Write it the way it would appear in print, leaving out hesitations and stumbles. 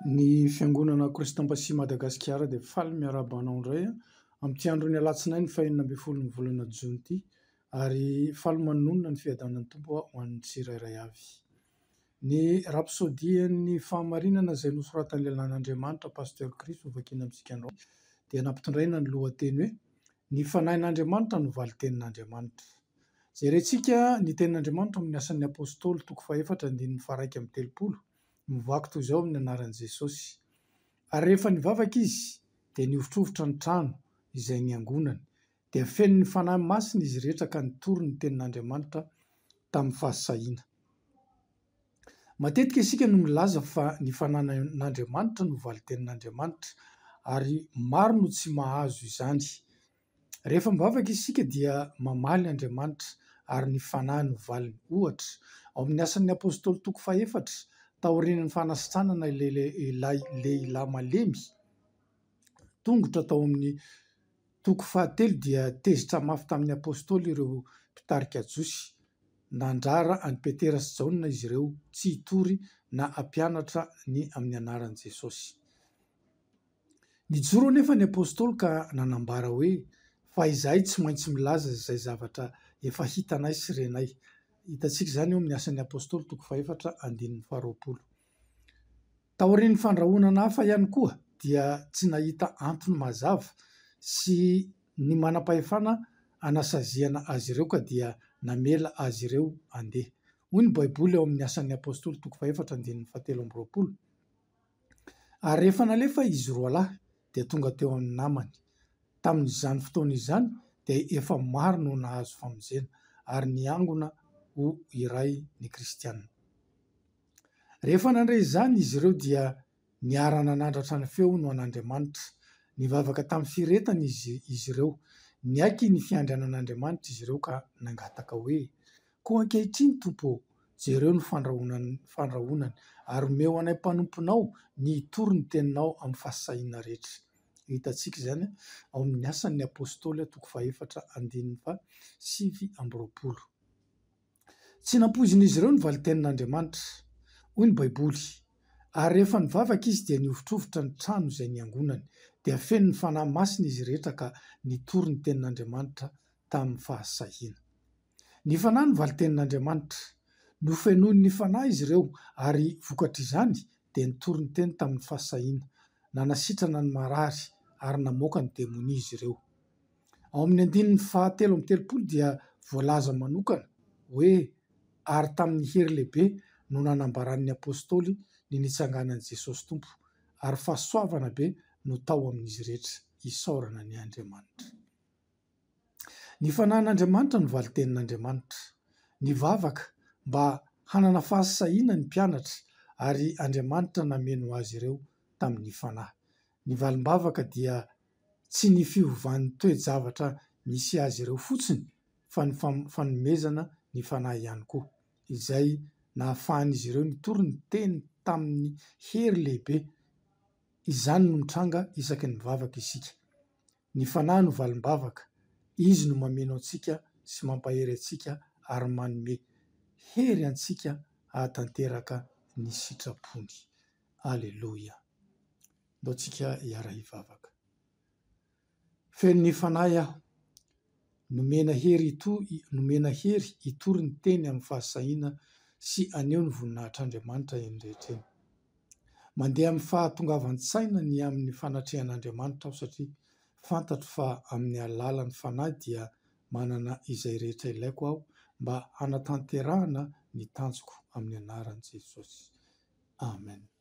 Ny Fiangonana Christ Embassy Madagasikara dia faly miarahaba anao indray amin'ity andron'ny alatsinainy faha-16 ny volana jona ity ary faly manonona ny fiadanan'ny Tompo ho an'ny tsirairay avy. Ny Rapsodian'ny Fahamarinana izay nosoratan'ny Lehilahin'Andriamanitra Pasteur Chris hovakiana amintsika androany dia nampitondraina ny lohateny hoe Ny Fanahin'Andriamanitra no valin-tenin'Andriamanitra. Jerentsika ny Tenin'Andriamanitra ao amin'ny Asan'ny Apostoly toko fahefatra andininy faha-31, mivoaka toy izao amin'ny anaran'i Jesosy. Ary rehefa nivavaka izy, dia nihovitrovitra ny trano izay niangonany. Dia feno ny Fanahy Masina izy rehetra ka nitory ny Tenin'Andriamanitra tamin'ny fahasahiana. Matetika isika no milaza fa ny fananan'Andriamanitra no valin-tenin'Andriamanitra, ary maro no tsy mahazo izany. Rehefa mivavaka isika dia mamaly Andriamanitra, ary ny Fanahy no valiny. Ohatra, ao amin'ny Asan'ny Apostoly toko fahefatra, taorian'ny fanasitranana ilay lehilahy malemy tongotra tao amin'ny Toko fahatelo dia tezitra mafy tamin'ny Apostoly ireo mpitarika Jiosy. Nandrara an'i Petera sy Jaona izy ireo tsy hitory na hampianatra ny amin'ny anaran'i Jesosy. Nijoro anefa ny Apostoly ka nanambara hoe, Fa izahay tsy maintsy milaza izay zavatra efa hitanay sy renay. Hitantsika izany eo amin'ny Asan'ny Apostoly toko fahefatra andininy faharoapolo. Taorian'ny fandrahonana hafa ihany koa dia tsy nahita antony mazava sy ny manam-pahefana hanasaziana azy ireo ka dia namela azy ireo handeha. Hoy ny Baiboly ao amin'ny Asan'ny Apostoly toko fahefatra andininy fahatelo amby roapolo, Ary rehefa nalefa izy roalahy dia tonga teo amin'ny namany. Tamin'izany fotoana izany dia efa maro no nahazo famonjena ary niangona ho iray ny kristiana. Rehefa nandre izany izy ireo dia niara-nanandratra ny feony ho an'Andriamanitra. Nivavaka tamin'ny firetana izy izy ireo. Niaiky ny fiandrianan'Andriamanitra izy ireo ka nangataka hoe, Koa ankehitriny, Tompo ô, jereo ny fandrahonany, ary omeo anay mpanomponao ny hitory ny teninao amin'ny fahasahiana rehetra. Hitantsika izany ao amin'ny Asan'ny Apostoly toko fahefatra andininy faha-29. Tsy nampoizin'izy ireo ny valin-tenin'Andriamanitra. Hoy ny Baiboly, Ary rehefa nivavaka izy dia nihovitrovitra ny trano izay niangonany, dia feno ny Fanahy Masina izy rehetra ka nitory ny tenin'Andriamanitra tamin'ny fahasahiana. Ny Fanahy no valin-tenin'Andriamanitra. Nofenoin'ny Fanahy izy ireo ary vokatr'izany dia nitory ny teny tamin'ny fahasahiana, nanasitrana ny marary ary namoaka ny demonia izy ireo. Ao amin'ny andininy fahatelo amby telopolo dia voalaza manokana hoe ary tamin'ny hery lehibe no nanambaran'ny Apostoly ny nitsanganan'i Jesosy Tompo, ary fahasoavana be no tao amin'izy rehetra. Isaorana anie Andriamanitra. Ny fanahin'Andriamanitra no valin-tenin'Andriamanitra. Nivavaka mba hanana fahasahiana ny mpianatra ary Andriamanitra nameno azy ireo tamin'ny Fanahy. Ny valim-bavaka dia tsy ny fiovan'ny toe-javatra misy azy ireo fotsiny fa ny fanomezana ny Fanahy ihany koa, izay nahafahan'izy ireo nitory ny teny tamin'ny hery lehibe. Izany no mitranga isaky ny mivavaka isika. Ny Fanahy no valim-bavaka, Izy no mameno antsika sy mampahery antsika ary manome hery antsika hahatanteraka ny sitrapony. Aleloia! Ndao tsika hiara-hivavaka. Feno ny Fanahy aho. Nomena hery nomena hery hitory ny teny amin'ny fahasahiana sy haneho ny voninahitr'Andriamanitra eny rehetra eny. Mandeha amin'ny fahatongavan-tsaina ny amin'ny fanatrehan'Andriamanitra aho satria fantatro fa amin'ny alalan'ny Fanahy dia manana izay rehetra ilaiko aho mba hanatanterahana ny tanjoko amin'ny anaran'i Jesosy. Amen.